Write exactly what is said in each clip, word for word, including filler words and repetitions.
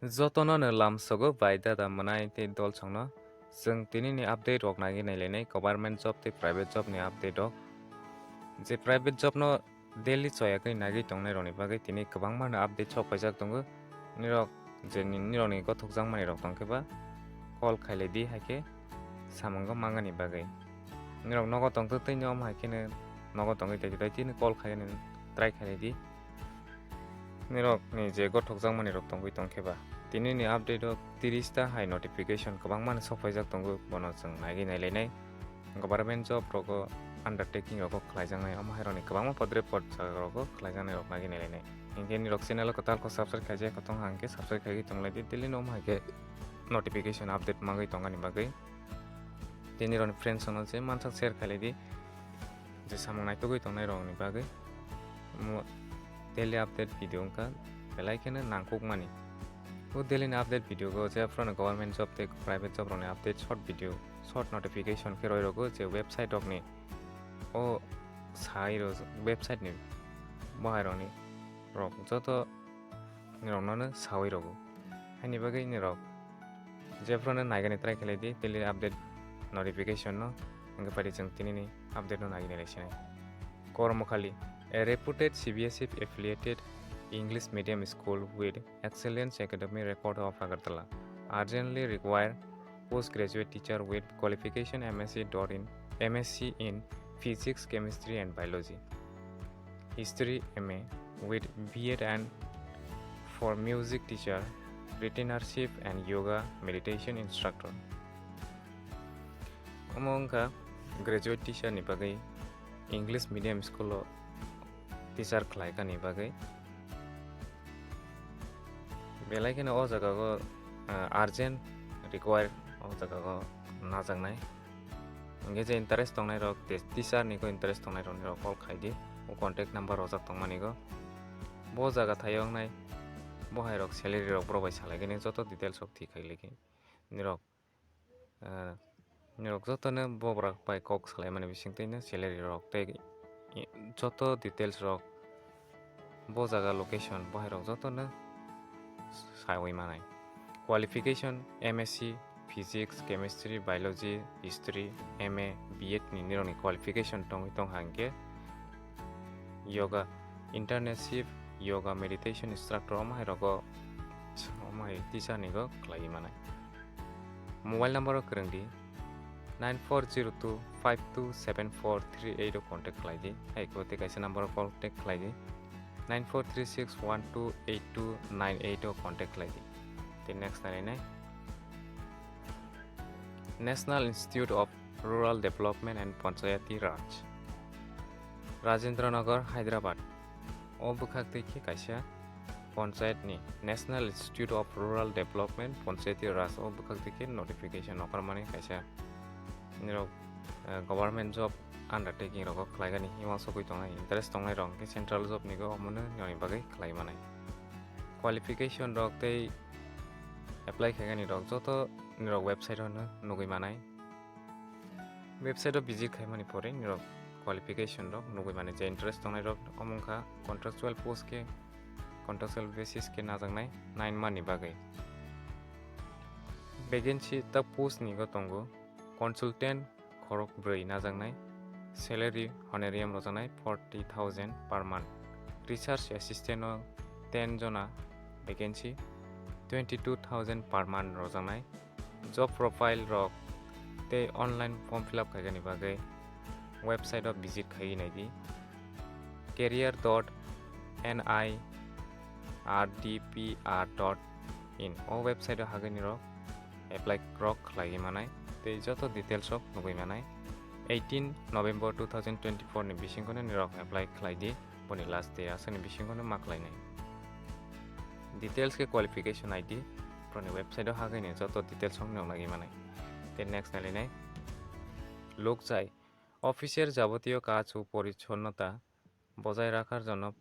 Jotono no lamsogo bai dada mwnai tei dolsongno. Chwng tinini update rok nagwi nailainai, government job tei private job ni update rok. Je private job no daily choyagwi nagwi tongnai rokni bagwi tini kwbangma no update sok paijak tongo. Nirok je ni-, nirokni gothokjakmani rok tongkhe ba call khailai di, hai khe samungo mangani bagwi. Nirok nogo tongtwtwi no omo hai kheno nogo tongwi tei tei tini call khainani try khailai di. Nirokni je gothokjakmani rok tongwi tongkhe ba, tinini update o tiris ta hai notification kwbangma no sok paijak tongo, bono chwng nagwi nailainai. Government job rogo undertaking rogo khlaijaknai, omo hai rokni kwbangma podre pod jaga rogo khlaijaknai rok nagwi nailainai. Hinkhe nirok channel o kwtal khe subscribe khaijak khe tong hang khe subscribe khaigwi tonglai di, daily no omo hai khe notification update mangwi tongani bagwi. Tei nirokni friends rokno je mansak share khailai di. Je samung naitugwi tongnai rokni bagwi omo daily update video wngkha belai kheno nangkukmani. O daily ni update video go je phano government job tei private job rokni update short video, short notification khe roi rogo je website rokni o sai ro website ni bahai rokni rok joto nirokno no sawi rogo. Haini bagwi nirok jephru no naigani try khlai di, daily update notification no, hwnkhe pari chwng tinini update no nagini lai sinai. Kormokhali, a reputed C B S E affiliated English medium school with excellence academy record of Agartala urgently require postgraduate teacher with qualification M S C dot in, M S C in physics, chemistry and biology, history M A with B Ed and for music teacher, retinership and yoga meditation instructor. Omo wngkha graduate teacher ni bagwi English medium school o teacher khlai kani bagwi. Belai kheno o jaga o, ah, urgent require o jaga o najaknai. Hingke je interest tongnai rok, te-, teacher ni ko interest tongnai rok, ni rok call khai di. O contact number rojak tongmani go. Bo jaga thaio wngnai, bo hai rok salary rok borok bai salai gini joto details rok thik khai ligi. Nirok, ah, nirok joto no bo bwrok bai kok salai mani bising twi no salary rok tei i-, joto details rok bo jaga location bo hai rok joto no sawi manai. Qualification M S C, Physics, Chemistry, Biology, History, M A, B Ed ni nirokni qualification tongwi tong hangke yoga internship, yoga meditation instructor omo hai rogo omo hai teacher ni go khlaiwi manai. Mobile number o kwrwng di nine four zero two five two seven four three eight o contact khlai di. Hai ko tei kaisa number o contact khlai di nine four three six one two eight two nine eight o contact khlai di. Tei next narinai National Institute of Rural Development and Panchayati Raj, Rajendra Nagar, Hyderabad. O bwkhak twi khe kaisa panchayat ni National Institute of Rural Development Panchayati Raj o bwkhak twi khe notification okarmani kaisa nirok, eh, government job undertaking rogo khlaigani hima sokwi tongnai, interest tongnai rok hwnkhe central job ni go omono nini bagwi khlai manai. Qualification rok tei apply khaigani rok joto nirok website o no nugwi manai. Website o visit khaimani pore nirok qualification rok nugwi manai, je interest tongnai rok omo wngkha contractual post khe contractual basis khe najaknai nine month ni bagwi. Vacancy ta post ni go tongo consultant khorok brwi najaknai, salary honorarium rwjaknai forty thousand per month, research assistant o ten jona vacancy, twenty two thousand per month rwjaknai. Job profile rok tei online form fill up khaigani bagwi website o visit khaiwi naidi career dot N I R D P R dot in. O website o hagwi nirok apply rok khlaiwi manai tei joto details rok nugwi manai. Eighteen November two thousand twenty-four ni bisingo no nirok apply khlai di, boni last day aswkni bisingo no ma khlainai. Details khe qualification I D, borokni website o hagwi ni joto details rok nirok nagwi manai. Tei next nailainai, lukchai, officer jabotiyo kaj o porichonnota bojai rakhar jono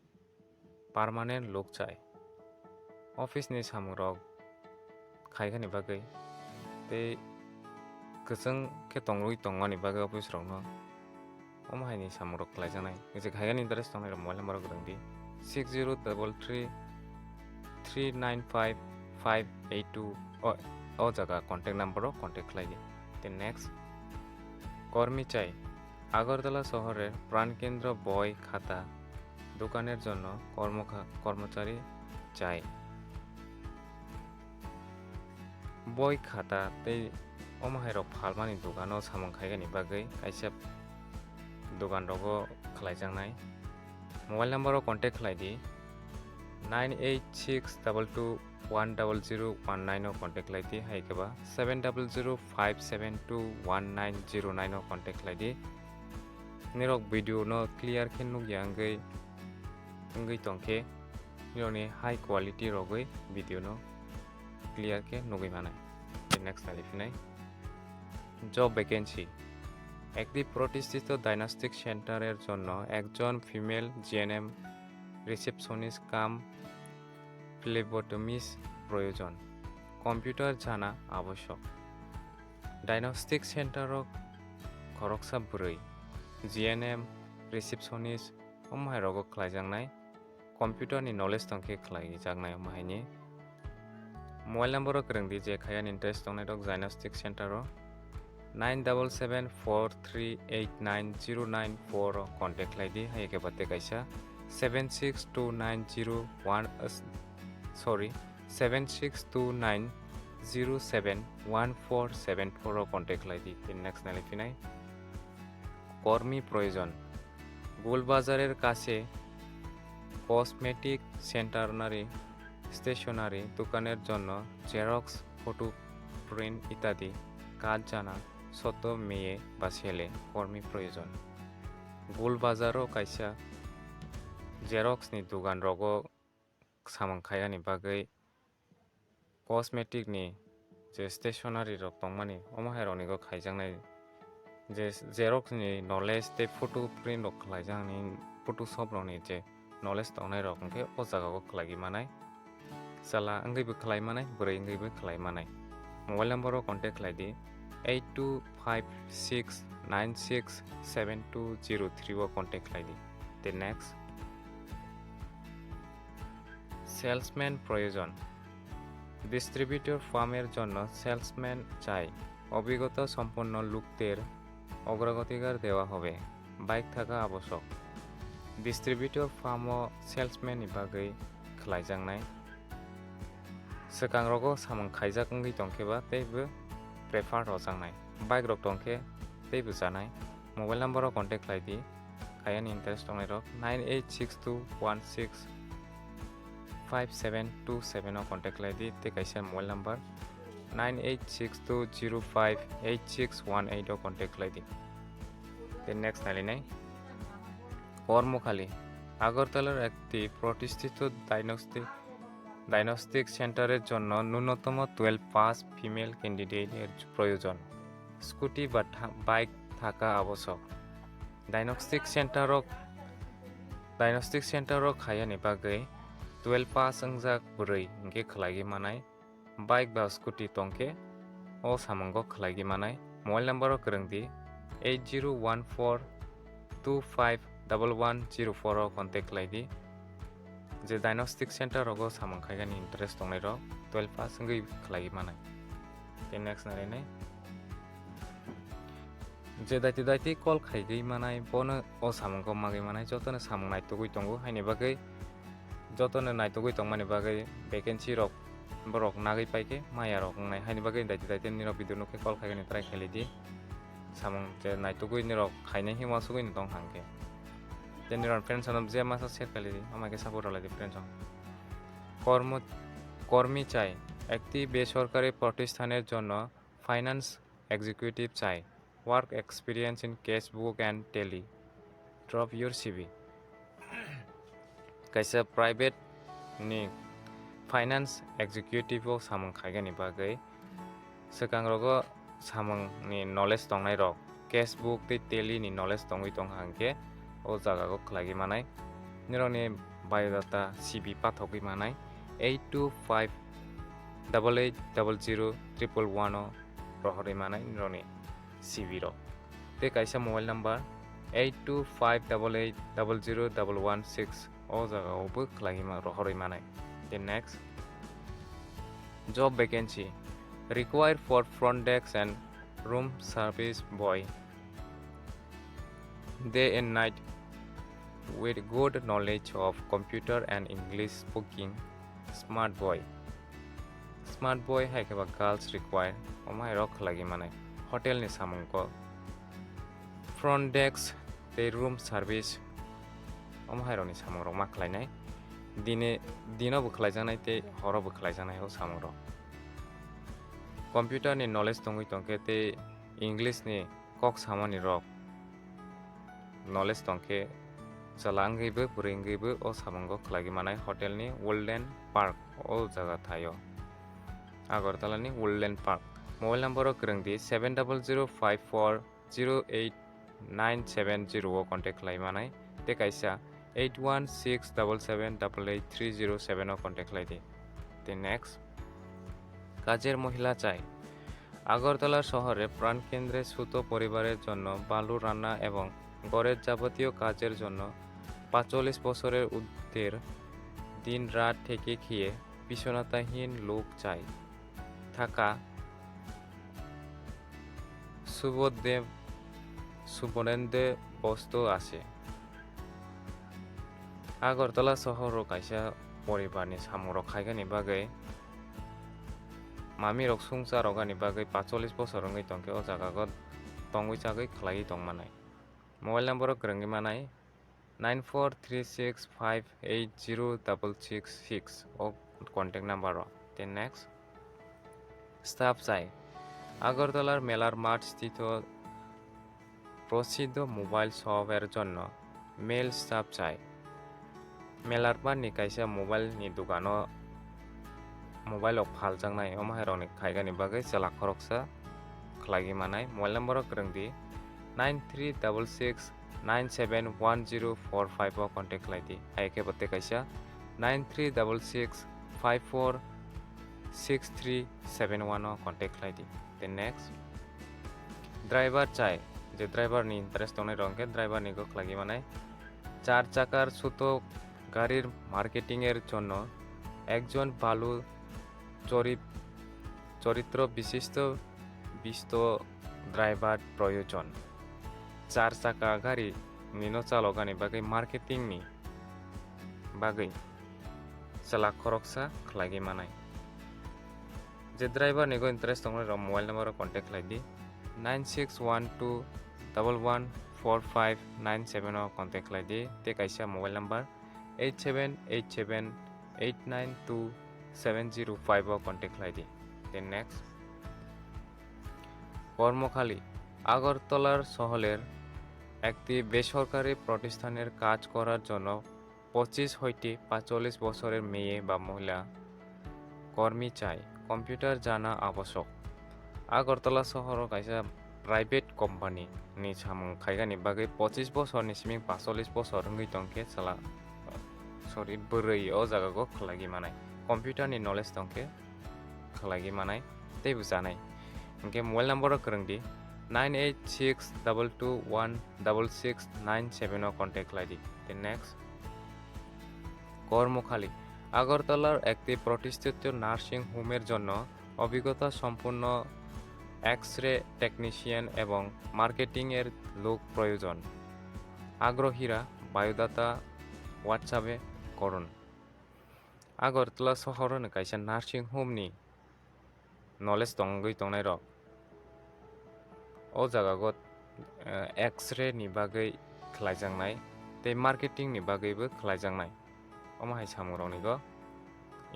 permanent lukchai. Office ni samung rok khaikani bagwi tei kwchwng khe tongwi tongmani bagwi office rokno omo hai ni samung rok khlaijaknai. Nijik khaikani interest tongnai rok mobile number rok rwng di six zero double three three nine five five eight two o, o jaga contact number o contact khlai di. Then next, কর্মী চাই। আগরতলা শহরের প্রাণকেন্দ্র বই খাতা দোকানের জন্য কর্মখা-, কর্মচারী চাই। Boi khata tei omo hai rok phalmani dogano samung khaigani bagwi kaisa dogan rogo khlaijaknai. Mobile number o contact khlai di, nine eight six double two one double zero one nine o contact khlai di, hai khe ba seven double zero five seven two one nine zero nine o contact khlai di. Nirok video no clear khe nukya wngwi, wngwi tongkhe, nirokni high quality rogwi video no clear khe nugwi manai. Next nai phinai job vacancy. একটি প্রতিষ্ঠিত ডায়াগনস্টিক সেন্টারের জন্য একজন female GNM receptionist কাম ফ্লেবোটমিস্ট প্রয়োজন। কম্পিউটার জানা আবশ্যক। Diagnostic center o khoroksa bwrwi G N M, receptionist, omo hai rogo khlaijaknai. Computer ni knowledge tongkhe khlaijaknai omo haini. Mobile number o kwrwng di je khayani interest tongnai rok diagnostic center o nine double seven four three eight nine zero nine four o contact khlai di, hai khe bate kaisa seven six two nine zero one, uh, sorry, seven six two nine zero seven one four seven four o contact khlai di. Tin next nai phinai kormi proyojon. গোলবাজারের কাছে কসমেটিক সেন্টারনারি স্টেশনারি দোকানের জন্য xerox, photo print ইত্যাদি কাজ জানা সত্ত্বেও মেয়ে বা ছেলে কর্মী প্রয়োজন। গোলবাজারও kaisa জেরক্সনি দোকান rogo samung khaiyani bagwi cosmetic ni je stationery rok tongmani, omo hai rokni go khaijaknai. Je xerox ni knowledge tei photo print rok khlaijaknai, Photoshop rokni je knowledge tongnai rok hwnkhe o jaga o khlaiwi manai. Chwla wngwi bo khlai manai, bwrwi wngwi bo khlai manai. Mobile number o contact khlai di, eight two five six nine six seven two zero three o contact khlai di. The next, salesman প্রয়োজন। ডিস্ট্রিবিউটর ফার্মের জন্য সেলসম্যান চাই। অভিজ্ঞতা সম্পন্ন লোকদের অগ্রাধিকার দেওয়া হবে। বাইক থাকা আবশ্যক। Distributor farm o salesman ni bagwi khlaijaknai. Swkang rogo samung khaijak wngwi tongkhe ba tei bo prefer rojaknai. Bike rok tongkhe tei bo chanai. Mobile number o contact khlai di. Kayani interest tongnai rok nine eight six two one six five seven two seven o contact khlai di tei kaisa mobile number nine eight six two zero five eight six one eight o contact khlai di. Tei next nai nai kormokhali. আগরতলার একটি প্রতিষ্ঠিত diagnostic diagnostic সেন্টারের জন্য ন্যূনতম twelve pass female ক্যান্ডিডেটের প্রয়োজন। স্কুটি বা থা-, বাইক থাকা আবশ্যক। Diagnostic center o, diagnostic center o khaiyani bagwi twelve pass wngjak bwrwi hwnkhe khlaiwi manai, bike ba scooty tongkhe o samungo khlaiwi manai. Mobile number o kwrwng di eight zero one four two five double one zero four o contact khlai di. Je diagnostic center rogo samung khaigani interest tongnai rok twelve pass wngwi khlaiwi manai. Tei next nai nai. Je daiti daiti call khaigwi manai, bono o samungkho magwi manai, jotono samung naitugwi tongo, haini bagwi jotono naitugwi tongmani bagwi vacancy rok borok nagwi paikhe maya rok wngnai, haini bagwi daiti daiti nirok video nukhe call khaigani try khailai di. Samung je naitugwi nirok khainai hinwi uansugwi no tong hangkhe. Je nirok friends rok je masa share khailai di, amai khe support rwlai di friends rok. কর্ম কর্মী চাই। একটি বেসরকারি প্রতিষ্ঠানের জন্য finance executive চাই। Work experience in cash book and tally. Drop your C V. Kaisa private ni finance executive o samung khaigani bagwi swkang rogo samung ni knowledge tongnai rok, cash book tei tally ni knowledge tongwi tong hangkhe o jaga o khlaiwi manai. Nirokni biodata C V pathogwi manai eight two five double eight double zero triple one o rohorwi manai nirokni C V rok. Tei kaisa mobile number eight two five double eight double zero double one six o jaga o bo khlaiwi ma-, rohorwi manai. Then next, Job vacancy required for front desk and room service boy, day and night, with good knowledge of computer and English speaking. Smart boy, smart boy hai khe ba girls required, omo hai rok khlai manai. Hotel ni samung kok, front desk tei room service, omo hai rokni samung rok ma khlainai. Dine, dino bo khlaijaknai tei horo bo khlaijaknai o samung rok. Computer ni knowledge tongwi tongkhe tei English ni kok samani rok knowledge tongkhe, chwla wngwi bo, bwrwi wngwi bo o samungo khlai manai. Hotel ni Woodland Park o jaga thaio, Agartala ni Woodland Park. Mobile number o kwrwng di seven double zero five four zero eight nine seven zero o contact khlai manai, tei kaisa eight one six double seven double eight three zero seven o contact khlai di. Tei next, কাজের মহিলা চাই। আগরতলা শহরে প্রাণকেন্দ্রে ছোট পরিবারের জন্য বালু রান্না এবং ঘরের যাবতীয় কাজের জন্য পাঁচচল্লিশ বছরের ঊর্ধ্বের দিন রাত ঠেকে খেয়ে বিছনাতাহীন লোক চাই। থাকা সুবোধে সুবর্ণেন্দে বস্ত্র আছে। Agartala sohoro kaisa poribarni samungrok khaigani bagwi mamirok songcha rogani bagwi pacholis bosor wngwi tongkhe o jagao tongwi chagwi khlaiwi tongmanai. Mobile number o kwrwngwi manai nine four three six five eight zero double six six o contact number o. Tei next, staff chai. Agartalar melar math sthito প্রসিদ্ধ মোবাইল শপের জন্য mail staff চাই। Melar math ni kaisa mobile ni dogano mobile rok phaljaknai, omo hai rokni khaigani bagwi chwla khoroksa khlaiwi manai. Mobile number o kwrwng di nine three double six nine seven one zero four five o contact khlai di. Hai khe bo tei kaisa nine three double six five four six three seven one o contact khlai di. Tei next, driver chai, je driver ni interest tongnai rok hwnkhe driver ni go khlaiwi manai. চার চাকার ছোট গাড়ির মার্কেটিং এর জন্য একজন ভালো চরি-, চরিত্র বিশিষ্ট বিশিষ্ট ড্রাইভার প্রয়োজন। Char chaka gari nino chalogani bagwi marketing ni bagwi chwla khoroksa khlaiwi manai. Je driver ni go interest tongnai rok mobile number o contact khlai di nine six one two double one four five nine seven o contact khlai di tei kaisa mobile number eight seven eight seven eight nine two seven zero five o contact khlai di. Then next, কর্মখালী, আগরতলার শহরের একটি বেসরকারি প্রতিষ্ঠানের কাজ করার জন্য পঁচিশ হইতে পাঁচচল্লিশ বছরের মেয়ে বা মহিলা কর্মী চাই, কম্পিউটার জানা আবশ্যক। Agartala sohoro kaisa private company ni samung khaigani bagwi pochis bosor ni simi pasolis bosor wngwi tongkhe chwla, sorry, bwrwi o jaga go khlaiwi manai. Computer ni knowledge tongkhe khlaiwi manai tei bo chanai. Hinkhe mobile number o kwrwng di nine eight six double two one double six nine seven o contact khlai di. Then next, কর্মখালী, আগরতলার একটি প্রতিষ্ঠিত নার্সিং হোমের জন্য অভিজ্ঞতা সম্পন্ন X ray technician এবং মার্কেটিংয়ের লোক প্রয়োজন। আগ্রহীরা বায়োডাটা হোয়াটসঅ্যাপে করুন। Agartala sohoro ni kaisa nursing home ni knowledge tongwi tongnai rok o jaga go, eh, X-ray ni bagwi khlaijaknai tei marketing ni bagwi bo khlaijaknai. Omo hai samung rok ni go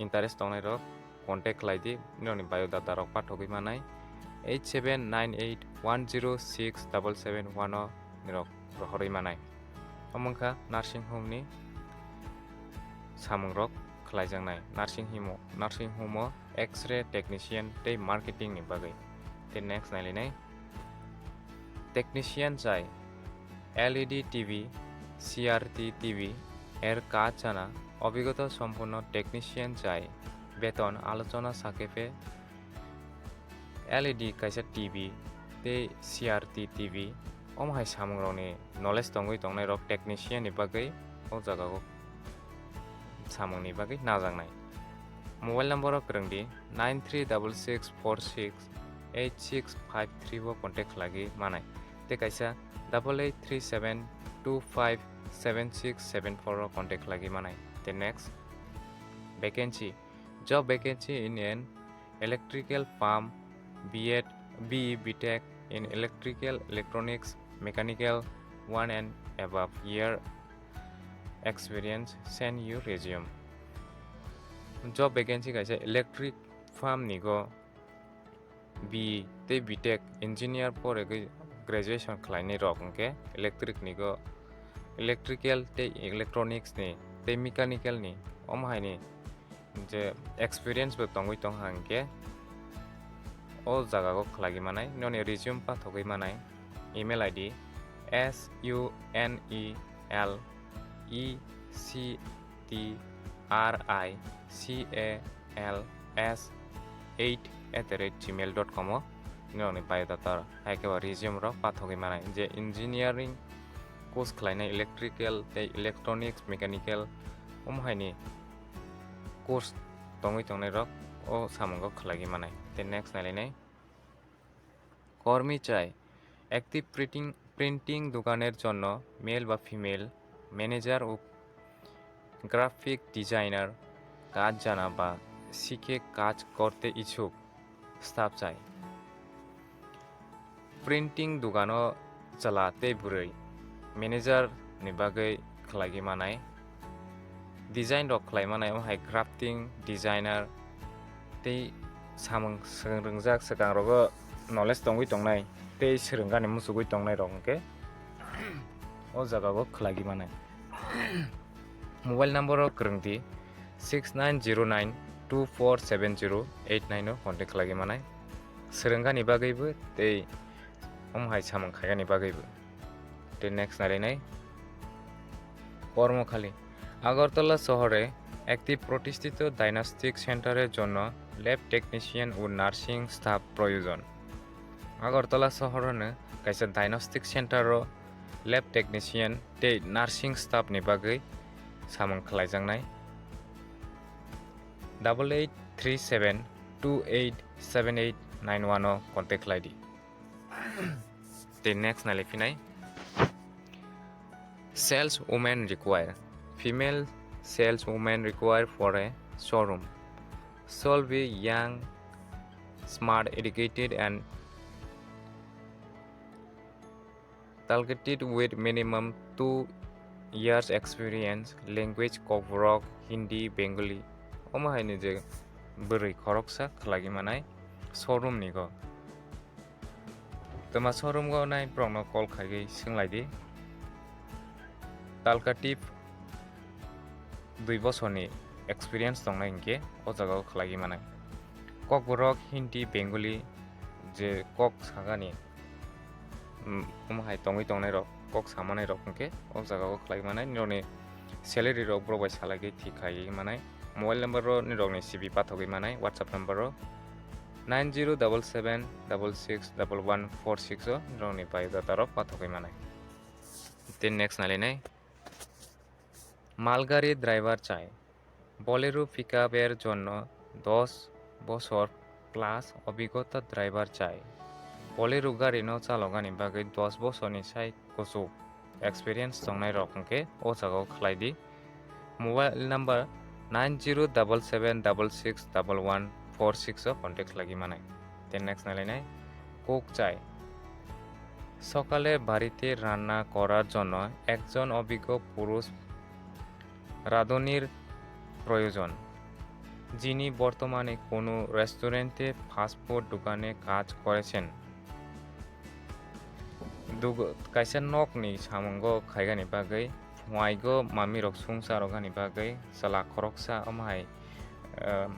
interest tongnai rok contact khlai di, nini biodata rok pathogwi manai eight seven nine eight one zero six double seven one o nirok rohorwi manai. Omo wngkha nursing home ni samung rok khlaijaknai. Nursing home o, nursing home o X-ray technician tei marketing ni bagwi. Tei next nailainai, technician chai, L E D T V, C R T T V er kaj chana, obhigota sompunno technician chai, beton alochona sakhe phe L E D kaisa T V tei C R T T V, omo hai samung rokni knowledge tongwi tongnai rok technician ni bagwi o jaga o samung ni bagwi najaknai. Mobile number o kwrwng di nine three double six four six eight six five three o contact khlagwi manai. Tei kaisa double eight three seven two five seven six seven four o contact khlagwi manai. Tei next vacancy, job vacancy in an electrical firm, B Ed, B E, B Tech in electrical, electronics, mechanical, one and above year experience, send your resume. Job vacancy kaisa electric firm ni go B E tei B Tech engineer pore gwi graduation khlainai rok hwnkhe electric ni go electrical tei electronics ni tei mechanical ni omo hai ni je experience bo tongwi tong hwnkhe o jaga o khlagwi manai. Noni resume pathogwi manai email I D S U N E L E C T R I C A L S eight at the rate gmail dot com o nini biodata hai khe resume rok pathogwi manai je engineering course khlainai electrical tei electronics mechanical omo hai ni course tongwi tongnai rok o samungo khlagwi manai. Tei next nailainai কর্মী চাই একটি printing printing দোকানের জন্য মেল বা female manager ও graphic designer কাজ জানা বা শিখে কাজ করতে ইচ্ছুক স্টাফ চাই। Printing dogano chwla tei bwrwi manager ni bagwi khlaiwi manai, design rok khlai manai, omo hai crafting designer tei samung swrwngjak swkang rogo knowledge tongwi tongnai tei swrwngani muchugwi tongnai rok hwnkhe o jaga o khlaiwi manai. Mobile number o kwrwng di six nine zero nine two four seven zero eight nine o contact khlaiwi manai. Swrwngani bagwibo tei omo hai samung khaigani bagwibo. Tei next nailainai কর্মখালি। আগরতলা শহরে একটি প্রতিষ্ঠিত ডায়াগনস্টিক সেন্টারের জন্য lab technician ও nursing staff প্রয়োজন। আগরতলা শহরনো kaisa diagnostic center o lab technician tei nursing staff ni bagwi samung khlaijaknai. Double eight three seven two eight seven eight nine one o contact khlai di. Tei next nai lai phinai. Sales women require. Female sales women require for a showroom. Shall be young, smart, educated and talented with minimum two years experience, language Kokborok, Hindi, Bengali. Omo hai ni je bwrwi khoroksa khlaiwi manai showroom ni go. Twma showroom go nai borokno call khaiwi swng lai di. Talkative dui bosorni experience tongnai hinkhe o jaga o khlaiwi manai. Kokborok Hindi, Bengali je kok sagani, mm, omo hai tongwi tongnai rok, kok samanai rok hinkhe o jaga o khlaiwi manai. Nini salary rok borok bai salai khe thik khlaiwi manai. Mobile number o nini rokni C V pathogwi manai, WhatsApp number o nine zero double seven double six double one four six o nini rokni biodata rok pathogwi manai. Tei next nai lai nai. মালগাড়ি ড্রাইভার চাই। বোলেরো পিকআপের জন্য দশ বছর প্লাস অভিজ্ঞতা ড্রাইভার চাই। বোলেরো গাড়িনো chalogani bagwi dos bosorni sai kuchuk experience tongnai rok hinkhe o jaga o khlai di. Mobile number nine zero double seven double six double one four six o contact khlaiwi manai. Tei next nai lai nai. Cook চাই। সকালে বাড়িতে রান্না করার জন্য একজন অভিজ্ঞ পুরুষ রাঁধুনির প্রয়োজন, যিনি বর্তমানে কোনো রেস্টুরেন্টে ফাস্টফুড দোকানে কাজ করেছেন। Dugo-, kaisa nokni samungo khaigani bagwi, phuaigo mamirok sungsa rwgani bagwi, chwla khoroksa omo hai, ehm,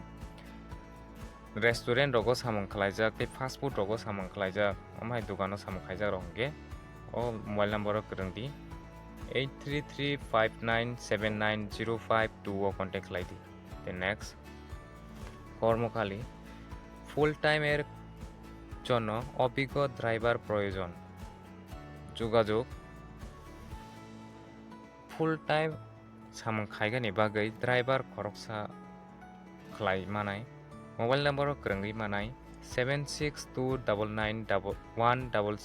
restaurant rogo samung khlaijak tei fast food rogo samung khlaijak, omo hai dogano samung khaijak rok hinkhe o mobile number o kwrwng di eight three three five nine seven nine zero five two o contact khlai di. Tei next, কর্মখালি। ফুল টাইমের জন্য অভিজ্ঞ ড্রাইভার প্রয়োজন। যোগাযোগ। Full time samung khaigani bagwi driver khoroksa khlai manai, mobile number o kwrwngwi manai seven six two double nine double one double,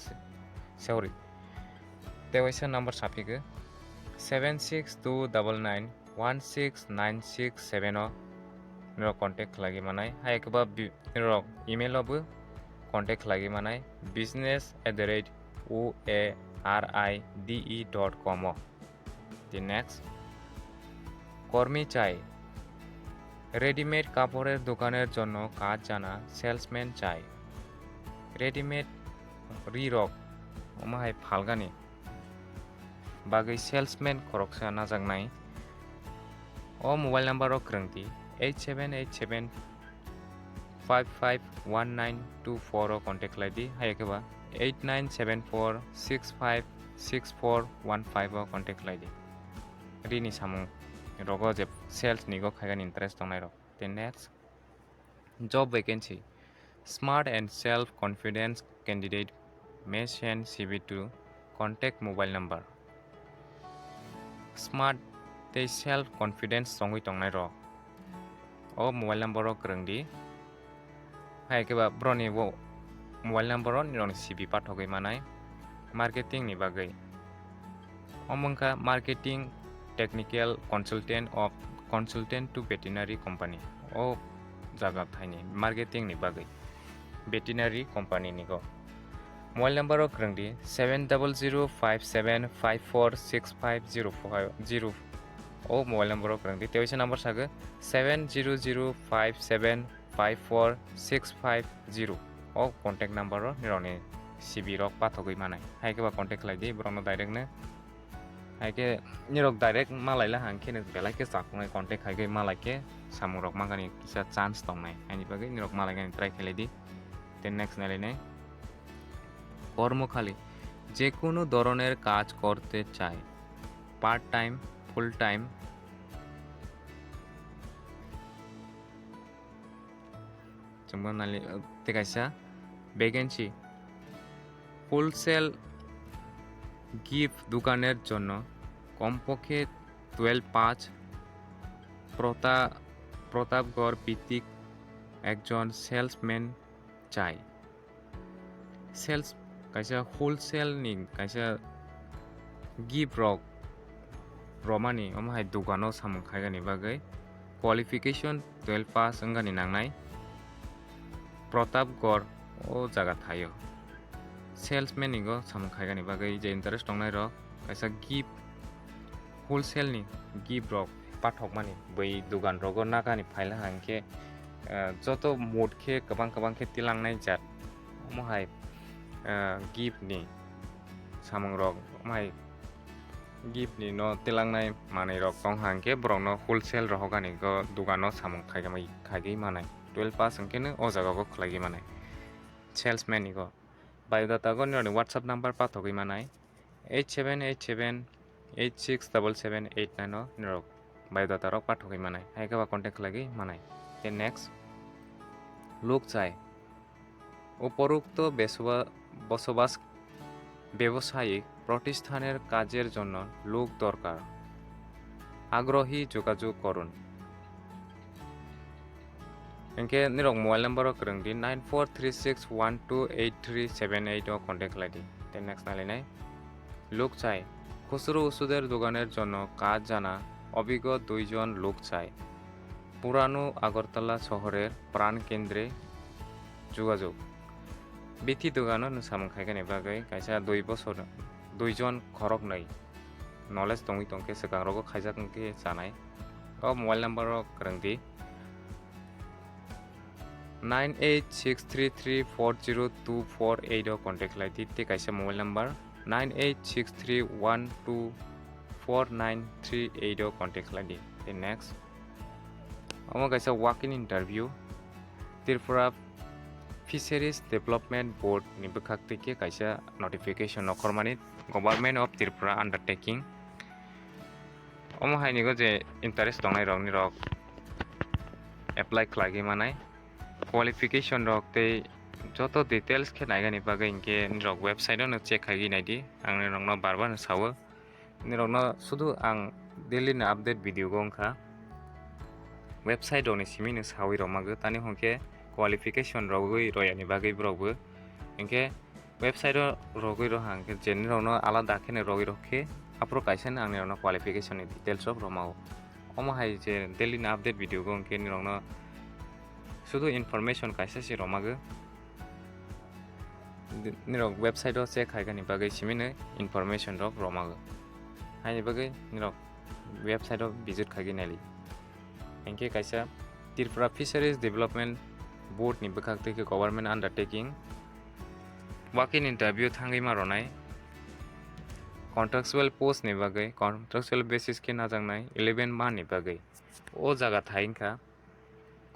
sorry, tei waisa number saphigo seven six two double nine one six nine six seven o norok contact khlaiwi manai, hai khe ba bi-, norok email o bo contact khlaiwi manai, business at the rate o a r i d e dot com o. The next, কর্মী চাই। রেডিমেড কাপড়ের দোকানের জন্য কাজ জানা সেলসম্যান চাই। Readymade rirok omo hai phalgani bagwi salesman khoroksa najaknai. O mobile number o kwrwng di eight seven eight seven five five one nine two four o contact khlai di, hai khe ba eight nine seven four six five six four one five o contact khlai di. Rini samung rogo je sales ni go khaigani interest tongnai rok. Then next, job vacancy. Smart and self confidence candidate may send C V to contact mobile number. Smart tei self confidence chongwi tongnai rok o mobile number o kwrwng di. Hai khe ba boroni bo mobile number o nirokni C V pathogwi manai marketing ni bagwi. Omo wngkha marketing technical consultant of consultant to veterinary company. O jaga thaini marketing ni bagwi veterinary company ni go. Mobile number o kwrwng di seven double zero five seven five four six five zero five zero. O mobile number o kwrwng di, tei waisa number sago seven zero zero five seven five four six five zero. O contact number o nirokni C V rok pathogwi manai. Hai khe ba contact khlai di borokno direct no. Hai khe nirok direct malai la hang khe belai khe chaknai contact khai khe malai khe samung rok mangani kisa chance tongnai. Haini bagwi nirok malai gani try khlai di. Then next nai lai nai. কর্মখালি, যে কোনো ধরনের কাজ করতে চাই, part time, full time. Chwngbo nali, tei kaisa vacancy, wholesale gift দোকানের জন্য কমপক্ষে twelve pass, প্রতা-, প্রতাপগড় ভিত্তিক একজন সেলসম্যান চাই। Sales, kaisa wholesale ni kaisa gift rok romani, omo hai dogano samung khaigani bagwi qualification twelve pass wngani nangnai. Pratapgarh o jaga thaio. Salesman ni go samung khaigani bagwi je interest tongnai rok kaisa gift, wholesale ni gift rok pathokmani bai dogan rogo nagani phaila hwnkhe, ah, joto mot khe kwbang kwbang khe tilangnai jat. Omo hai, ah, gift ni samung rok, omo hai gift ni no tilangnai manwi rok tong hwnkhe borok no wholesale rohorgani go dogan o samung khaigwi manai. Twelve pass hwnkhe no o jaga o khlaigwi manai. Salesman ni go. Biodata go nirokni WhatsApp number pathogwi manai, eight seven eight seven eight six double seven eight nine o nirok biodata rok pathogwi manai, hai khe ba contact khlaigwi manai. Then next, লোক চাই। উপরোক্ত বেসবা-, বসবাস ব্যবসায়িক প্রতিষ্ঠানের কাজের জন্য লোক দরকার। আগ্রহী যোগাযোগ করুন। Hwnkhe nirok mobile number o kwrwng di nine four three six one two eight three seven eight o contact khlai di. Tei next nai lainai. লোক চাই। খুচরো ওষুধের দোকানের জন্য কাজ জানা অভিজ্ঞ দুইজন লোক চাই। পুরানো আগরতলা শহরের প্রাণকেন্দ্রে যোগাযোগ। Bithi dogano nwng samung khaikani bagwi kaisa dui bosor, duijon khoroknwi knowledge tongwi tongkhe swkang rogo khaijak wngkhe chanai. O mobile number o kwrwng di nine eight six three three four zero two four eight o contact khlai di, tei kaisa mobile number nine eight six three one two four nine three eight o contact khlai di. Tei next, omo kaisa walk-in interview, Tripura Fisheries Development Board ni bwkhak twi khe kaisa notification nokhormani, Government of Tripura undertaking. Omo hai ni go je interest tongnai rok ni rok apply khlaigwi manai, qualification rok tei joto details khe naigani bagwi hinkhe nirok website o no check khaigwi naidi, ang nirokno bar bar no sawo. Nirokno sudu ang daily ni update video go wngkha. website rokni simi no sawi rwmagwi, tani hwnkhe qualification rogwi royani bagwi borokbo. Hinkhe website o rogwi rwha hinkhe je nirokno alada kheno rogwi rwkhe, aphuru kaisa no ang nirokno qualification ni details rok rwmago. Omo hai je daily ni update video go hinkhe nirokno sudu information kaisa se rwmagwi. Nirok website o check khaikani bagwi simi no information rok rwmago. Haini bagwi nirok website o visit khaigwi naili. Hinkhe kaisa Tripura Fisheries Development Board ni bwkhak twi khe government undertaking, walk-in interview thangwi ma rwnai. Contractual post ni bagwi contractual basis khe najaknai eleven month ni bagwi. O jaga thai wngkha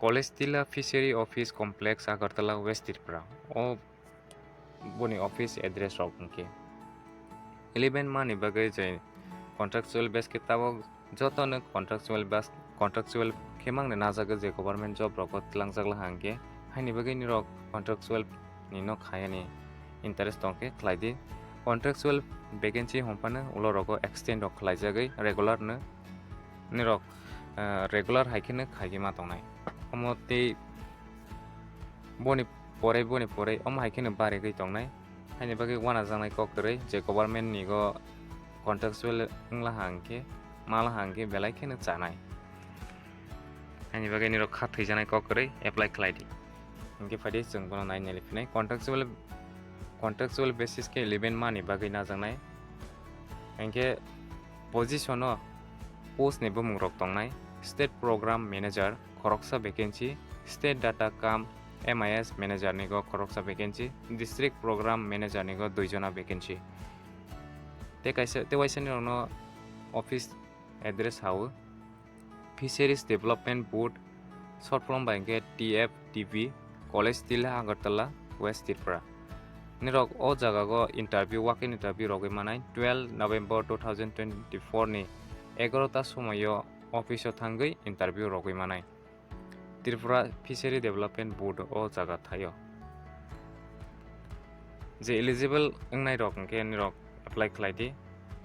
College Tila Fishery Office Complex, Agartala, West Tripura. O boni office address rok hinkhe eleven month ni bagwi je contractual base khe tabok jotono contractual bas-, contractual khe mangno najagwi je government job rogo twlangjak laha hinkhe, haini bagwi nirok contractual ni no khayani interest tongkhe khlai di. Contractual vacancy hwnphano ulo rogo extend rok khlaijagwi regular no nirok, ah, regular hai kheno khaigwi ma tongnai. Omo tei boni pore, boni pore omo hai kheno barigwi tongnai. Haini bagwi uanajaknai kok kwrwi je government ni go contractual wngla ha hinkhe, mala ha hinkhe belai kheno chanai. Haini bagwi nirok kha thwijaknai kok kwrwi apply khlai di. Hinkhe phaidi chwng bono nai nai phinai contractual, contractual basis khe eleven month ni bagwi najaknai. Hinkhe position o post ni bumung rok tongnai, State Program Manager khoroksa vacancy, State Data cum M I S Manager ni go khoroksa vacancy, District Program Manager ni go dui jona vacancy. Tei kaisa, tei waisa ni rok no office address ha o. Fisheries Development Board, short form bai hinkhe T F D B, College Tila, Agartala, West Tripura. Nirok o jaga go interview, walk-in interview rogwi manai twelve November two thousand twenty-four ni egarota somoio office o thangwi interview rogwi manai. Tripura Fishery Development Board o jaga thaio. Je eligible wngnai rok hinkhe nirok apply khlai di.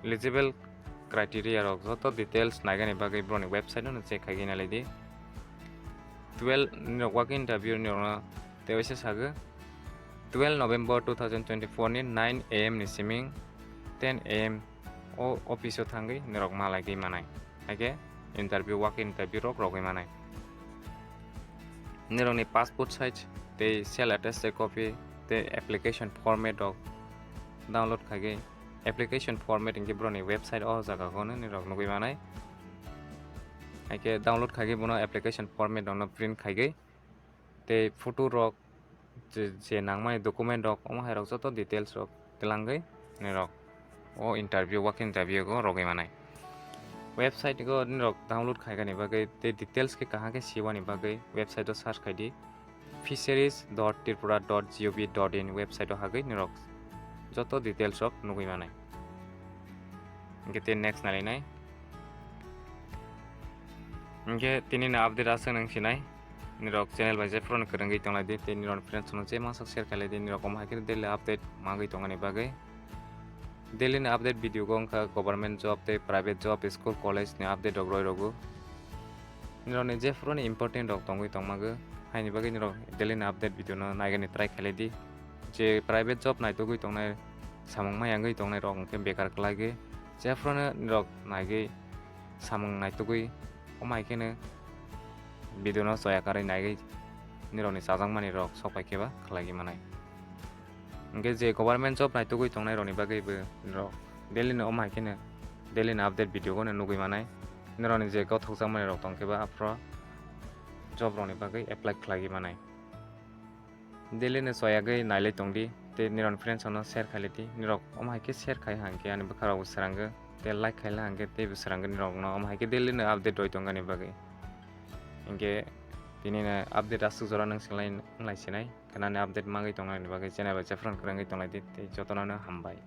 Eligible criteria rok joto details naigani bagwi broni website no check khaigwi nailai di. Twelve nirok walk-in interview nirokno tei waisa sago twelve November two thousand twenty-four ni nine A M ni siming ten A M o office o thangwi nirok malaigwi manai. Haikhe interview, walk-in interview rok rogwi manai. Nirokni passport size tei self attested copy tei application format rok download khaigwi, application format hinkhe borokni website o jaga o nirok nugwi manai. Haikhe download khaigwi bono application format rokno print khaigwi tei photo rok je, je nangmani document rok, omo hai rok joto details rok twlangwi nirok o interview, walk interview go rogwi manai. Website go nirok download khaigani bagwi tei details khe kaham khe siwani bagwi website o search khai di, fisheries dot tripura dot gov dot in website o hagwi nirok joto details rok nugwi manai. Hinkhe tei next nalainai. Hinkhe tini no update aswk nang sinai. Nirok channel bai jephru no kwrwngwi tonglai di, tei nirok friends no je masa share khailai di, nirok omo hai khe daily update magwi tongani bagwi. Daily ni update video go wngkha government job tei private job, school, college ni update rok roi rogo. Nirok ni jephru ni important rok tongwi tongmago, haini bagwi nirok daily ni update video no naigani try khailai di. Je private job naitugwi tongnai, samung ma yangwi tongnai rok hinkhe bekar kwlai gwi jephru no nirok naigwi samung naitugwi, omo hai kheno video no choya karwi naigwi nirokni chajakmani rok sok pai khe ba khlaiwi manai. Hinkhe je government job naitugwi tongnai rokni bagwi bo nirok daily no omo hai kheno daily ni update video no nugwi manai. Nirokni je gothokjakmani rok tong khe ba aphuru job rokni bagwi apply khlaiwi manai. Daily no choyagwi nailai tongdi tei nirok friends rokno share khailai di. Nirok omo hai khe share khai hang khe ani bwkha rok bo srango tei like khaila hang khe teibo srango nirok no omo hai khe daily no update roi tongani bagwi. Hinkhe tini no update aswk jora nang singlai, wnglai sinai. Khe nani update magwi tongnani bagwi channel bai jephru no kwrwngwi tonglai di tei jotono no hambai.